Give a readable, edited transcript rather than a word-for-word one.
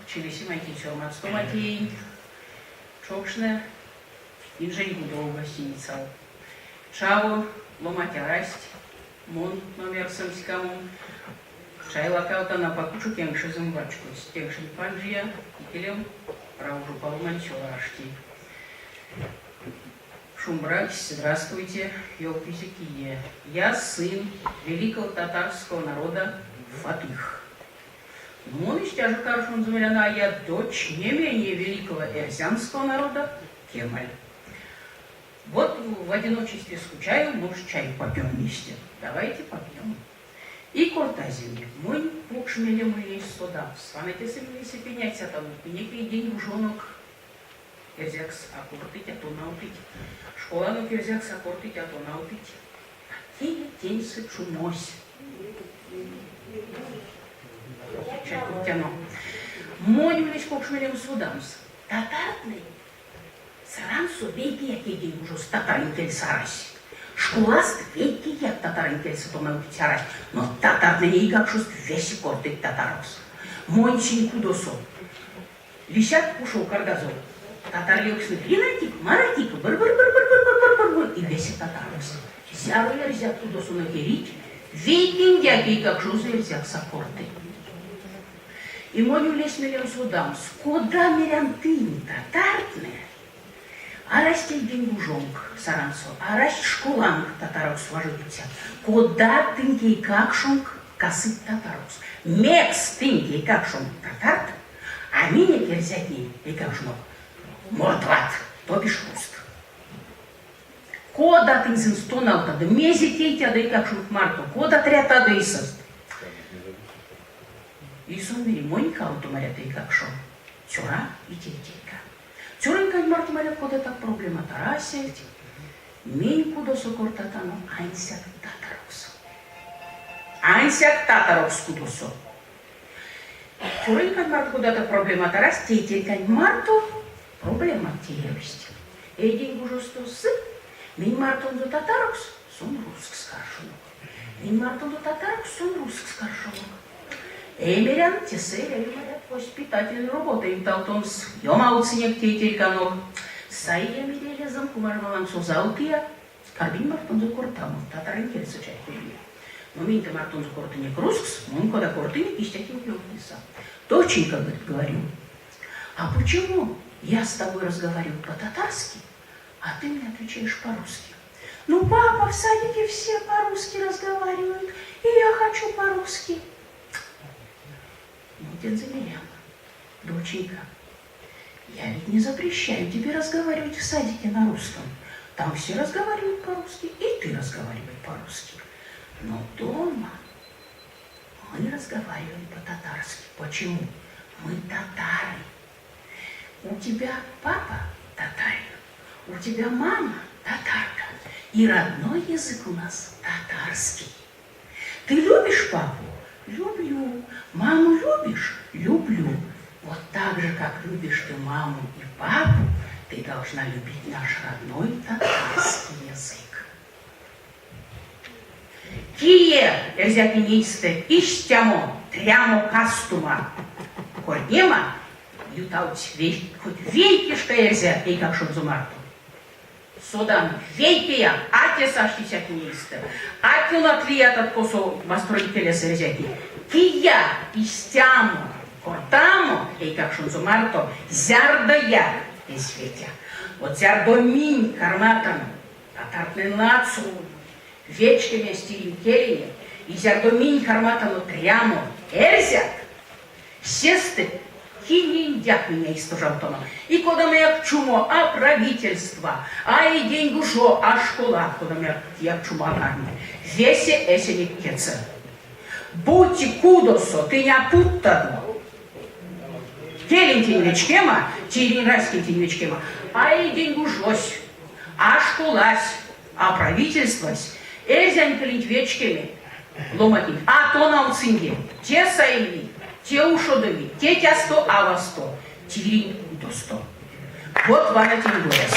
Чилисемантень сёрмадстома теинь чокшне инжень кудов гостиницав. Чаво, ломать арасть, мон номерсэм ськамом. Чай лакавтан апак учо кенкшезэм вачкодсь. Кенкшенть панжия, икелем раужо паломань цёра ашти. Шумбраксь, здравствуйте, ёвтызе кие. Я сын великого татарского народа Фатых. Мон истя жо каршонзо мерян, а я дочь не менее великого эрзянского народа Кемаль. Вот в одиночестве скучаю, может, чай попьем вместе. Давайте попьем. И кортазевинек. Монь покш мелем ульнесь содамс. Вана тесэ мейсэ пеняцятано, минек эйдень кужонок эрзякс а кортыть, а тонавтыть. Школанок эрзякс а кортыть, а тонавтыть. А кие теньсэ чумось? Чарькодтяно. Монь ульнесь покш мелем содамс, татартнэнь Сарансо вейкеяк эйдень кужос татаронь кельсэ арась. Школаст вейкеяк татаронь кельсэ тонавтыця арась, но татартнэнь эйкакшост весе кортыть татарокс. Монь чинь кудосо лисят ушов кардазов, татар ёвкстнэ Ринатик, Маратик, быр-быр-быр-быр-быр-быр-быр-быр и весе татарокс. Зяро эрзят кудосонок эрить, вейкеньдяк эйкакшозо эрзякс а корты. И монь ульнесь мелем содамс, кода мерян тынь, татартнэ, арасть эйдень кужонк Сарансо, арасть школанк татарокс важодицят, кода тынк эйкакшонк касыть татарокс. Мекс тынк эйкакшонк татарт, а минек эрзятнень эйкакшонок мордват, то бишь рузт. Кода тынь сынст тонавтадо, мезе тейтядо эйкакшонк марто, кода трятадо эйсэст? И сон мери, монь кавто марят эйкакшом, цёра и тейтерька. Цёрыньканть марто марят кодатак проблемат арасельть, минь кудосо кортатано ансяк татарокс. Ансяк татарокс кудосо. Цёрыньканть марто кодатак проблемат арасть, тейтерьканть марто проблемат теевсть. Эйдень кужосто сы, минь мартонзо татарокс, сон рузкс каршонок. Минь мартонзо татарокс, сон рузкс каршонок. Эй, мерян, тесэ эряви марят воспитательной робота ютавтомс. Ёмавтсынек тейтерьканок. Саия мери лезэм кумажа лангсо озавтыя, карминь мартонзо кортамо, татаронь кельсэ чарькодия. Но минь-то мартонзо кортынек рузкс, мон кода кортынек, истя тенк ёвтнеса. Доченька, говорит, говорю, а почему я с тобой разговариваю по-татарски, а ты мне отвечаешь по-русски? Ну, папа, в садике все по-русски разговаривают, и я хочу по-русски. Ну, тензэ мерян, доченька, я ведь не запрещаю тебе разговаривать в садике на русском. Там все разговаривают по-русски, и ты разговаривай по-русски. Но дома мы разговариваем по-татарски. Почему? Мы татары. У тебя папа татарин, у тебя мама татарка, и родной язык у нас татарский. Ты любишь папу? Люблю. Маму любишь? Люблю. Вот так же, как любишь ты маму и папу, ты должна любить наш родной татарский язык. Кие эрзятнень эйстэ истямо трямо-кастома кортнема ютавтсь хоть вейкешка эрзя эйкакшонзо марто? Содан, вейкеяк а тесэ аштицятнень эйстэ, а конат лиятат косо масторонть келес эрзятне, кия истямо кортамо эйкакшонзо марто зярдояк эзь ветя. Вот зярдо минь карматано татартнэнь ладсо вечкеме тиринь келенек, и зярдо минь карматано трямо эрзят, сестэ киненьдяк минь а истожавтано. И кодамояк чумо а правительства, а эйдень кужо, а школа, кодамояк кияк чумо а карми. Весе эсенек кедьсэ. Бути кудосо тынь а путтадо келентень вечкема, тиринь раськентень вечкема, а эйдень кужось, а школась, а правительствась эрзянь келенть вечкеме ломантнень а тонавтсынзе, те саеви, те ушодови тетясто-авасто, тиринь кудосто. Вот вана тень коряс.